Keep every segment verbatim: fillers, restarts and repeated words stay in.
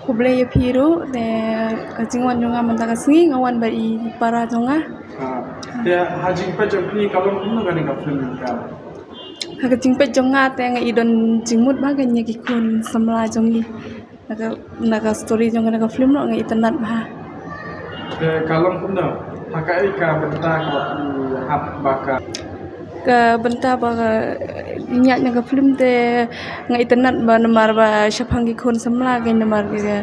Khublei ïa phi ruh, te ka jingwan jong nga mynta ka sngi nga wan bad i para jong nga. Ha. Te ha jingpeit jong phi ka long kumno kane ka film ka? Ha ka jingpeit jong nga te nga i don jingmut bha kane ki khun samla jong ngi. Na ka, na ka story jong kane ka film ruh nga itynnad bha. Te ka long kumno? Ha kaei ka bynta kaba phi hap ba ka Ka bynta ba ka ïaid na ka film te nga itynnad bha namar ba shaphang ki khun samla, ka namar ka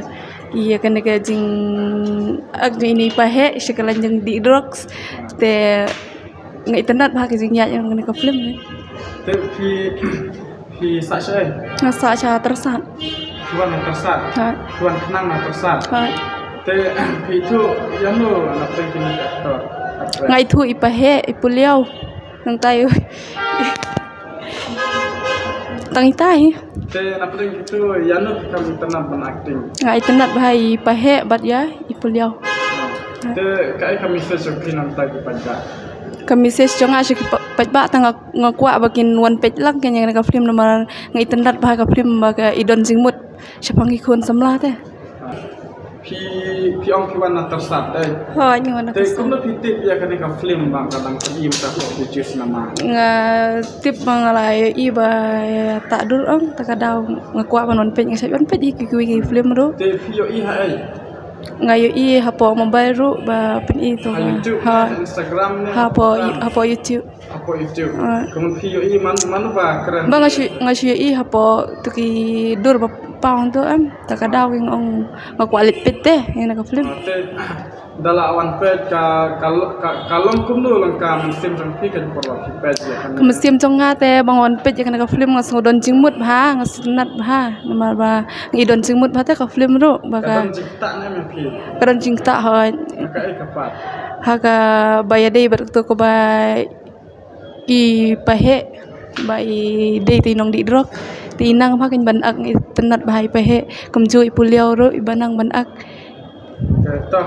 ïa kane ka jingak jong ine i Paheh sha ka lain jong dih drugs. Te nga itynnad bha ka jingïaid na kane ka film. Te phi, phi sah shaei? Nga sah sha Tyrsad. Phi wan na Tyrsad? Ha. Phi wan khnang na Tyrsad? Ha. Te phi ithuh ïano na pdeng kine ki actor? Nga ithuh i Paheh, i Puliaw. Nangta ïa u. Tang itai. Te na pdeng kito ïano phi kham itynnad ban acting? Nga itynnad bha i Paheh bad ïa i Puliaw. Te kaei ka message jong phi na bynta ki paidbah? Ka message jong nga sha ki pa-, paidbah tang nga, nga kwah ba kin wan peit lang kane ka film namar nga itynnad bha ka film ba ka i don jingmut shaphang ki khun samla te. Phi, phi ong phi wan na Tyrsad, eh? Hooid, nga wan na Tyrsad. Te kumno phi tip ïa kane ka film ba ka dang pyni mynta hapoh Tejas Cinema? Nga tip ba nga la ïohi ba ïa ta dur ong ta ka daw nga kwah ban wan peit, nga shait wan peit ïa kiwei ki film ruh. Te phi ïohi haei? Nga ïohi hapoh mobile ruh ba pyni to. Ha YouTube, ha Instagram ne? Hapoh, hapoh YouTube. Hapoh YouTube. Ah. Kumno phi ïohi man, mano ba kren? Ba nga shu, nga shu ïohi hapoh to ki dur ba paw to em. Ta ka daw nga ong nga kwah leit peit te ïa kane ka film. Ah, te da la wan peit ka, ka, ka, ka long kumno lang ka mynsiem jong phi ka por ba phi peit ïa kane? Ka mynsiem jong nga te ba nga wan peit ïa kane ka film nga sngew don jingmut bha, nga sngewtynnad bha namar ba nga i don jingmut bha te ka film ruh ba ka. Ka don jingktah ne em ïa phi? Ka don jingktah hooid. Ha kaei ka part? Ha kaba ïadei bad kato kaba i Paheh ba i dei te i nongdih drok. Te i nang bha kein ban ak, nga itynnad bha i Paheh. Kumjuh i Puliaw ruh iba nang ban ak. Te to